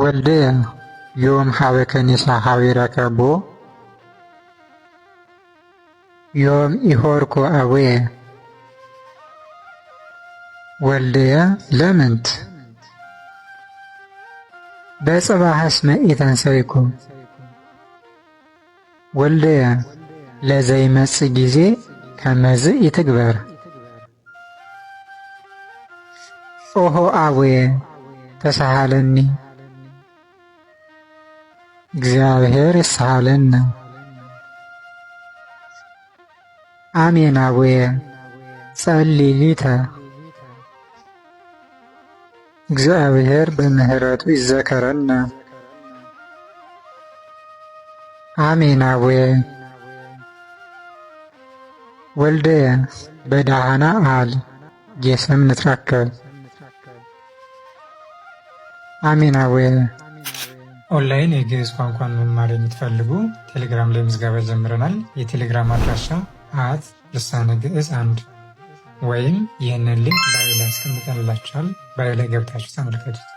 ወልድየ ዮም ሀበ ከኒሳ ሀቢረከ ቦ ዮም ኢሖርኩ አቡየ። ወልድየ ለምንት በጽባሕ እስመ ኢተንሰይኩ። ወልድየ ለዘይመጽእ ጊዜ ከመዝ ይትግበር። ኦሆ አቡየ ተሳሃለኒ። እግዚአብሔር ይሳሃለነ። አሜን አቡየ ጸልይ ሊተ። እግዚአብሔር በምሕረቱ ይዘከረነ። አሜን አቡየ ወልደየ በዳህና አል ጌሰም ንትራከብ። አሜን አቡየ። ኦንላይን የግዕዝ ቋንቋን መማር የምትፈልጉ ቴሌግራም ላይ ምዝገባ ጀምረናል። የቴሌግራም አድራሻ @ልሳነ ግዕዝ 1 ወይም ይህንን link bio ላይ አስቀምጠንላችኋል። Bio ላይ ገብታችሁ ተመልከቱት።